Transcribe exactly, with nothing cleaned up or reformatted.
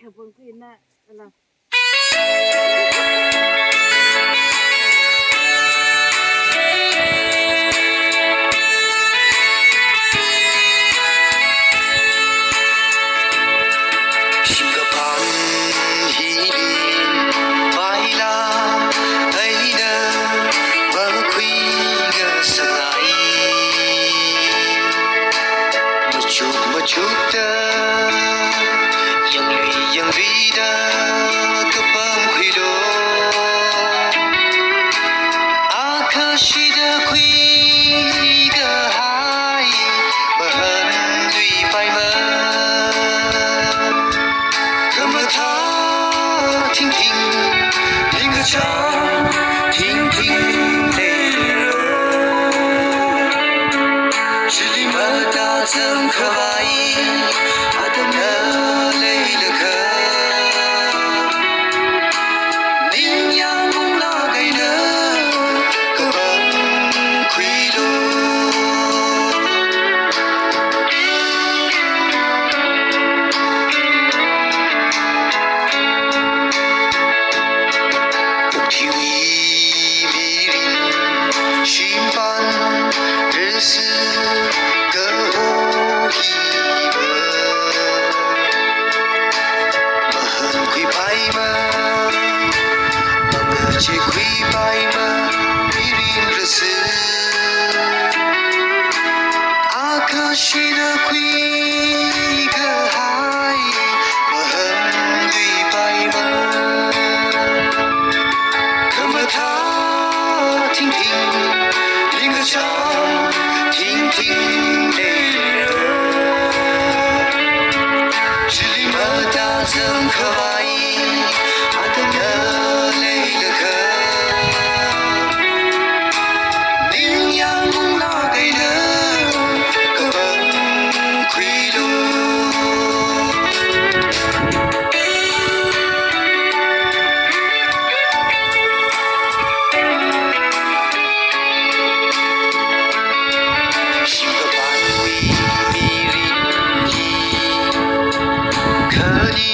Kapangkhuina, ala. Shimkaphang hili paila eina makhuingasakngai. Machuk machukta, yanglui yangluida kapangkhuilu. Akhashida khuikahai mahanlui paima. Khamathā thingthing, ningkachāng thingthing leira. Chili matazangkhavai atamna leilakha, ningyāng unglāk eina kapangkhuilu. Wuk thiwui mirin shimpan risi kaho hiva, mahankhui paima, mangachee khui paima mirin risi. Akhashida khuikahai mahanlui paima. Khamathā thingthing, ningkachāng thingthing leira. Chili matazangkhavai atamna leilakha, ningyāng unglāk eina kapangkhuilu. Shimkaphangwui mirin hi khani